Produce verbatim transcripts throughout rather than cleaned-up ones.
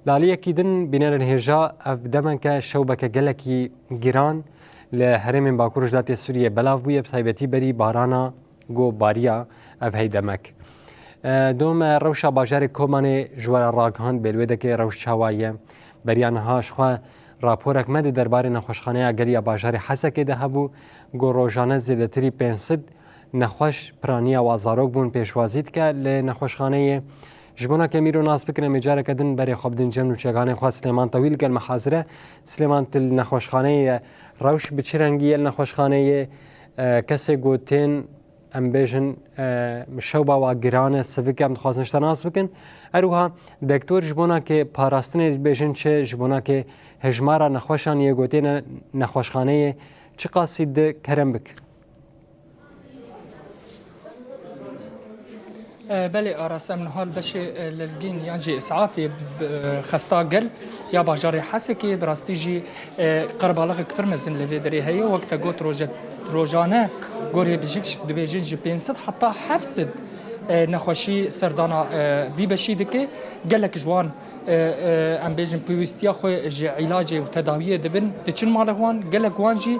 Li aliyekî din bînerên hêja, ev demeke şewbeke gelekî giran li herêmên Bakur Rojhilatê Sûriyê belav bûye, bi taybetî berî barana ku bariya ev hey demek. E, dome rewşa bajarê Kobanê ji we re ragihand, bêlwêdekê rewş çawa ye? Beriya niha ji xwe raporek me di derbarê nexweşxaneya gel ya bajarê Hesekê de hebû, ku rojane zêdetirî pênc sed nexweş piraniya wa zarok bûn pêşwazî dike li nexweşxaneyê. Ji bona ke mîro nas bikin, em ê careke din berê xwe bidin cem nûçeganê xwe. Silêman Tewîl gel me hazir e. Silêman, tu li nexweşxaneyê ye. Rewş bi çi rengî ye li nexweşxaneyê? E, kesê ku tên, em bêjin, e, şewba wa giran e, sivik e, em dixwazin ji te nas bikin. Her wiha dektor ji bona ke parastinê dibêjin çi, ji bona ke hejmara nexweşan yê ku têne nexweşxaneyê çiqasî di kerem bik? E, belê Aras, em niha li beşê, e, lezgîn yan jî îsafê, e, xesta gel ya bajarê Hesekê, bi rastî jî, e, qerbalaxek pir mezin li vê derê heye. Wek te got, roje-, rojane gorê bijîk dibêjin ji pênc sed heta heft sed, e, nexweşî serdana, e, vî beşî dike. Gelek ji wan, e, e, em bêjin pêwîstiya xwe ji îlacê û tedawiyê dibin, diçin malê wan. Gelek wan jî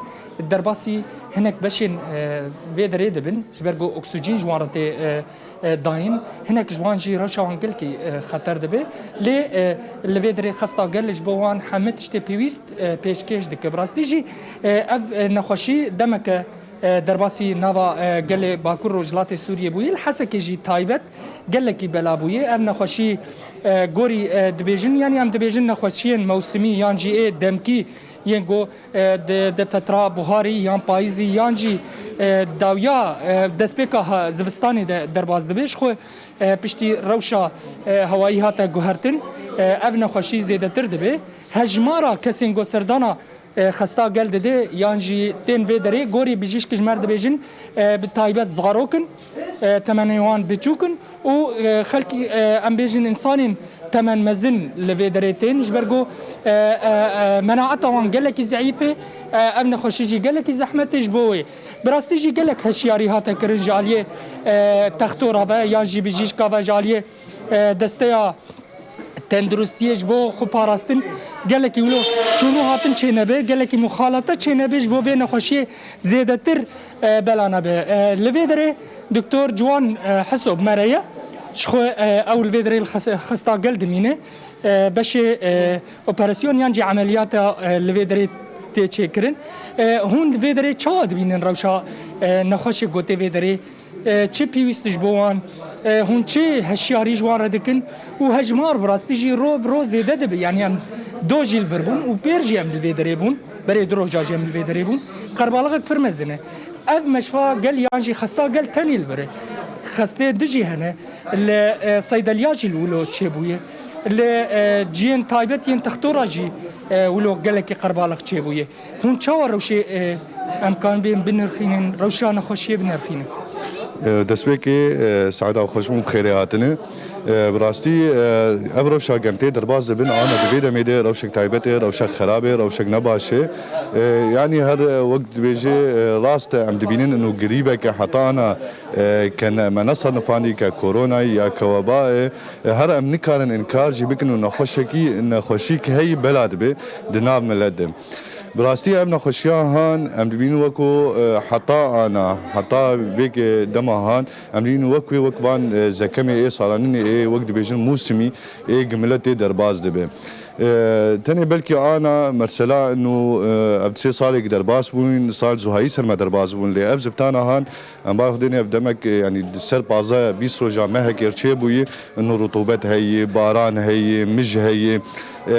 derbasî hinek beşên, e, vê derê dibin, ji ber ku oksîjîn ji wan re tê, e, e, dayîn. Hinek ji wan jî rewşa wan gelkî, e, xeter dibe. Lê, e, li vê derê xesta gel ji bo wan hemî tiştê pêwîst, e, pêşkêş dike. Bi rastî jî, e, ev, e, nexweşî demeke, e, derbasî nava, e, gelê Bakur Rojhilatê Sûriyê bûye. Li Hesekê jî taybet gelekî bela bûye. Ev nexweşî, e, gorî, e, dibêjin, yanî em dibêjin nexweşiyên mewsimî yan jî ê demkî yên ku, e, di, di fetra buharî yan payîzî yan jî, e, dawiya, e, destpêka ha-, zivistanê de derbas dibe. Ji xwe, e, piştî rewşa, e, hewayî hate guhertin, e, ev nexweşî zêdetir dibe. Hejmara kesên ku serdana, e, xesta gel dide yan jî tên vê derê, gorî bijîşk ji me re dibêjin, e, bi taybet zarok in, e, temenê wan biçûk in û, e, xelkî, e, em bêjin, însanên temen mezin li vê derê tên, ji ber ku, e, e, e, menaeta wan gelekî zeîf e, e, ev nexweşî jî gelekî zehmet e ji bo wê. Bi rastî jî gelek hişyarî hate kirin ji aliyê, e, textora ve yan jî bijîşka ve, ji aliyê, e, desteya tenduristiyê ji bo xwe parastin gelekî wilo çûn û hatin çênebe, gelekî muxalete çênebe ji bo vê nexweşiyê zêdetir, e, bela nebe. E, li vê derê Doktor Ciwan, e, Hiso bi me re ye. Ji xwe, e, ew li vê derê li xes-, xista gel dimîne. E, beşê, e, operasyon yan jî emeliyata, e, li vê derê tê çêkirin. E, hûn li vê derê çawa dibînin rewşa, e, nexweşê ku tê vê derê? E, çi pêwîst ji bo wan? E, hûn çi hişyarî ji wan re dikin? Û hejmar bi rastî jî ro bi ro zêde dibe. Yanî em do jî li vir bûn û pêr jî em li vê derê bûn. Berê du roja jî em li vê derê bûn. Qerbalaxek pir mezin e. Ev meşfa gel yan jî xesta gel tenê li vir e. Xestê din jî hene. Li, e, seydeliya jî li wilo çêbûye. Li, e, cihên taybet yên textora jî, e, wilo gelekî qerbalax çêbûye. Hûn çawa rewşê, e, em karin bên binirxînin, rewşa nexweşiyê binirxînin? E, destpêkê, e, saeta xweş û bi xêrê hatine. E, bi rastî, e, ev rewşa gem tê derbas dibin, ana di vê demê de rewşek taybet e, rewşek xerab e, rewşek ne baş e. E, yanî her, e, wek dibêje, e, rast e, em dibînin ino girîbeke heta ana, e, ke ne, me nesanifandî ke koronayî ya ke weba e. E, her em nikarin înkar jî bikin û nexweşekî, nexweşî ke heyî bela dibe di nav milet de. Bi rastî ev nexweşiya han em dibînin weko, e, heta ana, heta vêkê dema han em dibînin wek wê, wek van, e, zekemê ê salaninê ê, wek dibêjin mûsimî ê gi miletê derbas dibe. E, tenê belkî ana mesela ino, e, ev sê salê ki derbas bûn, sal zuhayî ser me derbas bûn, lê ev ziftana han em bar xwe dêne ev demek, e, yanî ser pazdeh bîst roja mehekê çêbûyî, ino rutubet heye, baran heye, mij heye. E, e,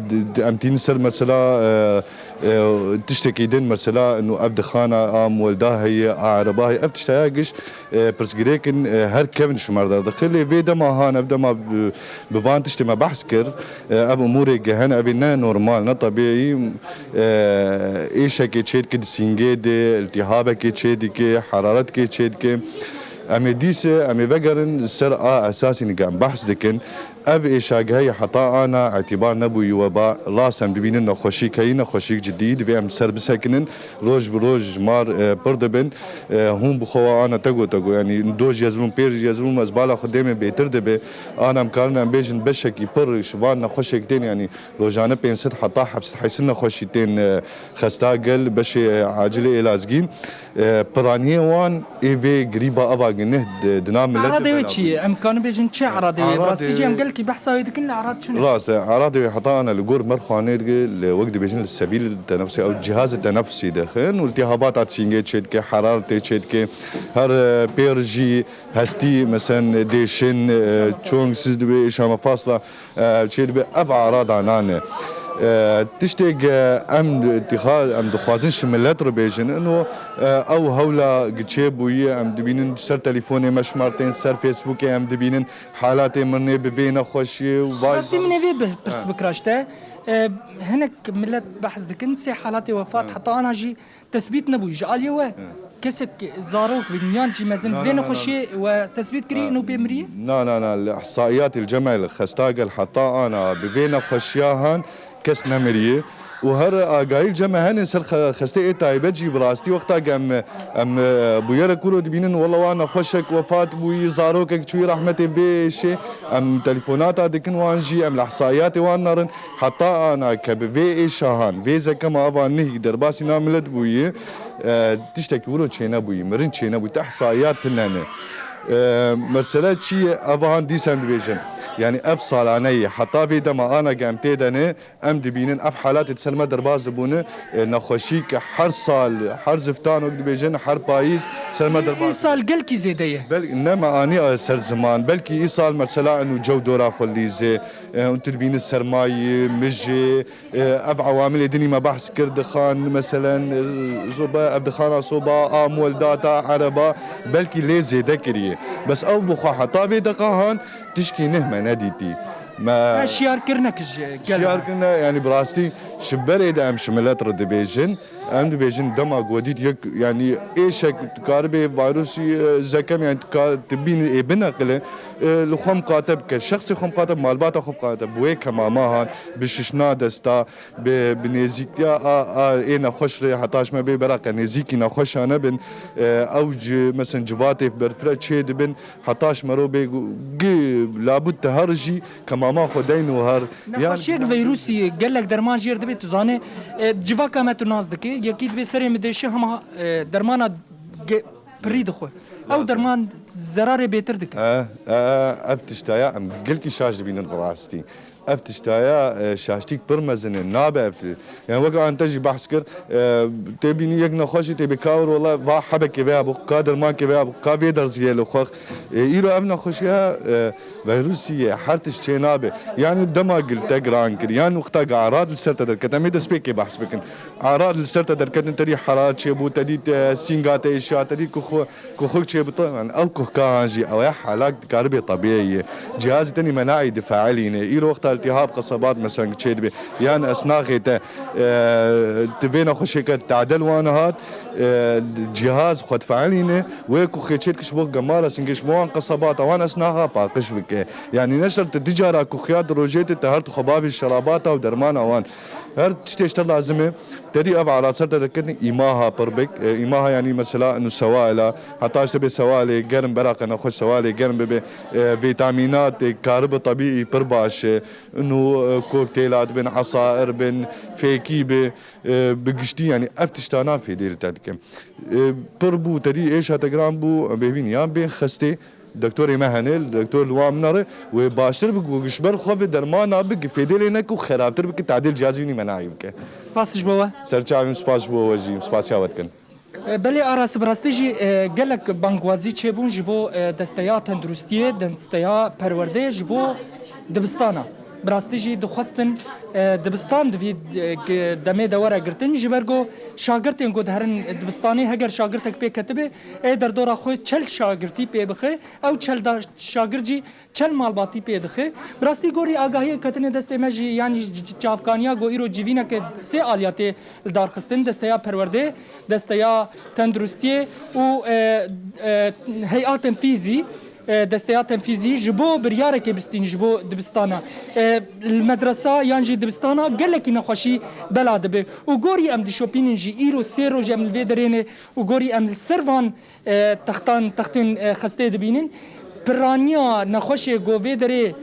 d-, d-, em tînin ser mesela, e, e, tiştekî din mesela, ino ev dixana a muwelda heye, a ereba heye, ev tiştaya giş, e, pirsgirêk in, e, her kevin ji me re derdixe. Lê vê dema han, ev dema bi, bi van tiştê me behs kir, e, ev umûrê gehen, ev ê ne normal, ne tebîî, e, êşekê çêdike di sîngê de, iltîhabekê çêdike, heraretkê çêdike. Em ê dîse, em ê vegerin ser a esasî ke em behs dikin. Ev êşageheyê heta ana îtîbar nebûyî weba. Rast em dibînin nexweşîk heyî, nexweşîk cidî, divê em ser bisekinin. Roj bi roj ji mar, e, pir dibin. E, hûn bi xwe wa ana tego tego, yanî do ji Yerzûrûm, pênc ji Yerzûrûm ez bala xwe dêmê bêtir dibe. Ana em karin em bêjin beşekî pir ji van nexweşek tên, yanî rojane pênc sed heta heft sed heyşt sed nexweşî tên, e, xesta gel beşê, e, acilê ê lazgîn. E, piraniyê wan ê vê grîba eva gineh di, di nav miletê Eradê wê belav çi ye? Em karin bêjin çi eradê wê? Eradê Rastî jî em gelkî behsa wê dikin, li erad çi ne? Rast e, eradê wê heta ana li gor merxanê li, li wek dibêjin li sebîl tenefusê ew cihazê tenefusî dixin û iltihabata sîngê çêdike, heraretê çêdike, her, e, pêr jî hestî, mesen dêşin, e, çong siz dibe, êşa mefasla, e, çê dibe, ev arada nane. E, tiştê ge em dixa-, em dixwazin ji milet re bêjin, ino, e, ew hewla giçê bûyî, em dibînin ser telefon ê me şimar tên, ser Facebookê em dibînin halatê mirinê bi vê nexweşiyê û vay Rastî min ê vê bi-, pirs bikira ji te. E, hinek milet behs dikin, sê halatê wefat heta ana jî tesbît nebûyî. Ji aliyê we kesek zarok bin yan jî mezin Na, vê na, na, na. nexweşiyê we tesbît kirî, ino pê mirî? Na, na, na, li ihsaiyatê li cemê li xesta gel heta ana bi vê nexweşiya han kes nemirî. Û her agahî li cemê hene ser xe-, xestê ê taybet jî bi rastî wexta ke em, em, e, bûyerek kuro dibînin, wela wan nexweşek wefat bûyî, zarokek çûyî rehmetê vê êşê, em telefonata dikin wan jî, em li ihsaiyatê wan nerin. Heta ana ke bi vê êşa han, vê zekema ava nihî derbasî na milet bûyî, e, tiştekî wilo çênebûyî, mirin çênebûyî, te ihsaiyat tune ne. E, mesele çi ye? Eva han dîsa em dibêjin. Yanî ev salane ye. Heta vê dema ana ke em tê de ne, em dibînin ev halatê di ser me derbas dibûne, e, nexweşî ke her sal, her ziftan wek dibêjin, her payîz ser me derbas Îsal gelkî zêde ye. Bel-, ne me anî ser ziman, belkî îsal mesela eno cew dora xwe lîzê, e, û tu dibînî sermayî, mijê, e, ev ewamilê dinî me behs kir, dixan, meselen, e, soba, ev dixana soba, a mol data, ereba, belkî lê zêde kiriye. Bes ew bi xwe heta vê deqa han tişkî nih me nedîtî. Me Me şiyar kirine ki ji gel şiyar kirine, yanî bi rastî ji berê de em ji milet re dibêjin. Em dibêjin dema ku we dît yek, yanî êşek dikaribê vayrusî, e, zekem, yanî dika-, tu bînî ê bineqile, e, li xwe miqate bike. Şexsê xwe miqate, malbata xwe miqate. Bi wê kemama han, bi şişna desta, bi, bi nêzîktiya a, a, ê nexweş re heta ji me bê beraqe nêzîkî nexweşa nebin. E, ew ci, mesela civatê berfire çê dibin, heta ji mero bê ku gi labût te her jî kemama xwe deyn û her. Nexweşiyek veyrusî gelek derman jê re dibe, tu zanî, e, civaka me tu nas dikî, yekî dibê serê min dêşe hema, e, dermana ge-, pirî dixwe. Ew derman zerarê bêtir dike. E, e, ev tiştaya em gelkî şaş dibînin bi rastî. Ev tiştaya, e, şaştîk pir mezin e, nabe ev ti-, yani wek an te jî behs kir, e, tê bînî yek nexweşî tê bê ka wir wela va hebekê veya bû, ka dermankê veya bû, ka vê derziyê li xwe. E, îro ev nexweşiya, e, veyrusî ye, her tişt çê nabe. Yani dema gil te giran kir, yani wexta ga arad li ser te derket, em ê destpêkê behs bikin. Arad li ser te derketin, te dî heraret çêbû, te dî te sînga te êşiya, te dî ku xwe Kuxik çê bite, yani ew kuhka han jî ew ya halak dikaribê tebîî ye. Cihazê tenî menaî difailîne. Îro wexta iltihab qesebat, mesela çê dibe. Yan esnaxê te, e, tu vê nexweşê ke tadel wan hat, e, cihaz xwe difailîne. Wê kuxê çê dike ji bo gemara singê ji bo wan qesebata wan esnaxa paqij bike. Yani ne şert tu du cara kuxiya di rojê te, te her tu xwe bavî şerabata û dermana wan. Her tiştê ji te lazim e. Tedî ev alat ser te derketin îmaha pir bik. E, îmaha yanî mesela inu sewaila, heta ji te bê sewalê germ, beraqe nexweş sewalê germ bibe, e, vîtamînat, e, karibe tebîî pir baş e. Inu, e, kokteyla dibin, esair bin, fêkî bi, e, bi giştî yanî ev tiştana fêdê li te dikin. E, pir bû, tedî êşa te giran bû, em bêvîn yan bên xestê. Doktorê me hene, doktor li wan min re, wê baştir bik, wê ji ber xwe vê dermana bik, fêdê lê neku, xerabtir bik, tadê li cihazê wî nî menayî bike. Spas ji bo we. Ser çavên spas ji bo we jî, spasiya we dikin. E, belê Aras, bi rastî jî, e, gelek bangwazî çêbûn ji bo, e, desteya tenduristiyê, desteya perwerdeyê ji bo dibistana. Bi rastî jî dixwestin, e, dibistan di vî, e, demê de were girtin, ji ber ku şagirtên ku diherin dibistanê, heger şagirtek pê ketibe, ê derdora xwe çel şagirtî pê bixe, ew çel da şagird jî çel malbatî pê dixe. Bi rastî gorî agahiyê ketine destê me jî, yanî c-, c-, çavkaniya ku îro civîneke sê aliya tê lidarxistin, desteya perwerdê, desteya tenduristiyê û, e, e, heyatên fîzî. E, desteya tenfîzî ji bo biryarekê bistîn ji bo dibistana, e, li medresa yan jî dibistana gelekî nexweşî bela dibe. Û gorî em dişopînin jî îro sê roj em li vê derê ne û gorî em li ser van, e, textan, textên, e, xestê dibînin. Piraniya nexweşê ku vê derê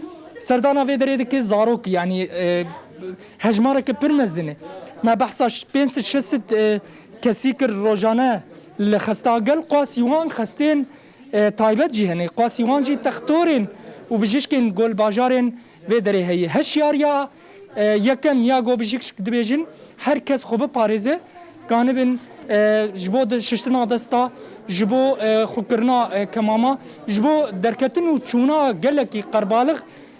serdana vê derê dike zarok, yanî, e, hejmareke pir mezin e. Me behsa ş-, pênc sed şeş sed, e, kesî kir rojane li xesta gel, qasî wan xestên e, taybet jî hene. Qasî wan jî textorên û bijîşkên gol bajarên vê derê heye. Heşyariya, e, yekem ya go bijîşk dibêjin, her kes xwe biparêze, kanibin, e, ji bo de-, şiştina desta, ji bo, e, xwekirina, e, kemama, ji bo derketin û çûna gelekî qerbalix,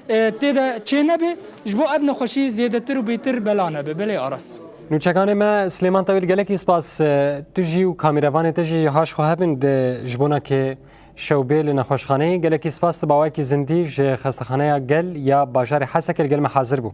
e, tê de çê nebe, ji bo ev nexweşî zêdetir û bêtir bela nebe. Belê Aras. Nûçekanê me Silêman Tewil, gelekî spas. E, tu jî û kamîrevanê te jî haş xwe hebin di ji bona ke şewbê li nexweşxaneyê. Gelekî spas, tu bi awayekî zindî ji xestexaneya gel ya bajarê Hesekê li gel me hazir bû.